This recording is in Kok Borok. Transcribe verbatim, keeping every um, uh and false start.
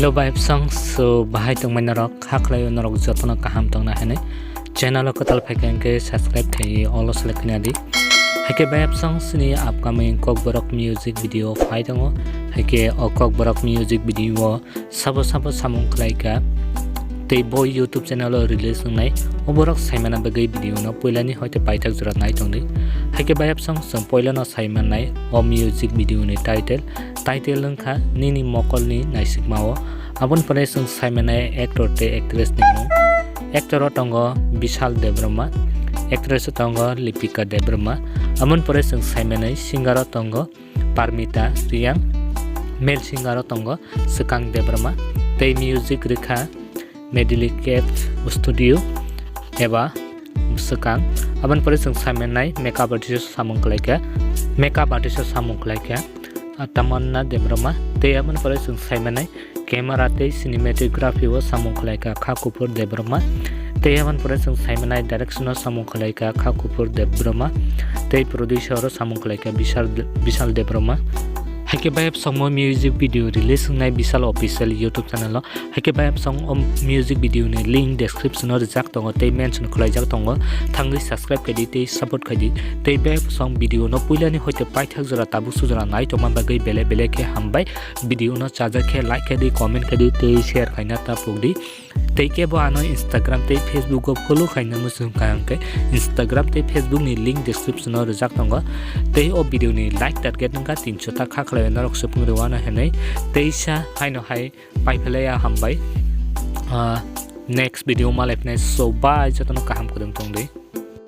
Yo, bayapsong, so bahai tongmai norok, kha khlaio norok jotono kaham tongna hinwi. Channel o kwtal phaikha hinkhe subscribe khaiwi all o select khna di. Haikhe bayapsong, sini upcoming Kokborok music video phai tongo. Haikhe o Kokborok music video o sabo sabo samung khlaikha. Tei bo YouTube channel o release wngnai. O borok saimana bagwi video no puilani hoite paithak jora nai tongdi. Haikhe bayapsong, chwng puilano saimannai o music video ni title. Title wngkha Nini Mokolni Naisikmao. Aboni pore chwng saimanai actor tei actress ni mung. Actor o tongo Bishal Debbarma, actress o tongo Lipika Debbarma. Aboni pore chwng saimanai singer o tongo Parmita Reang, male singer o tongo Swkang Debbarma, tei music rwkha Medley Cat Studio eba Swkang. Aboni pore chwng saimanai makeup artist o samung khlaikha, makeup artist o samung khlaikha, ah, Tamanna Debbarma. Tei aboni pore chwng saimanai camera tei cinematography o samung khlaikha Kha Kuphur Debbarma. Tei aboni pore chwng saimanai direction o samung khlaikha Kha Kuphur Debbarma. Tei producer o samung khlaikha Bishal, Bishal Debbarma. Haikhe bayapsongmo music video release wngnai Bishal Official YouTube channel o. Haikhe bayapsong o music video ni link description o rijak tongo tei mention khlaijak tongo. Thangwi subscribe khaidi tei support khaidi. Tei bayapsong video no puilani hoite paithak jora tabuk sujora nai tongma bagwi bele bele khe hambai. Video no chajak khe like khaidi, comment khaidi tei share khaina ta pokdi. Tei kebo ano Instagram tei Facebook o follow khaina muchung kha hinkhe Instagram tei Facebook ni link description o rijak tongo. Tei o video ni like target wngkha tinso ta kha khlai norok supung rwano hinwi. Teisa haino hai paiphalaya hambai. Ah, next video malai phinai, so bye, jotono kaham kwrwng tongdi.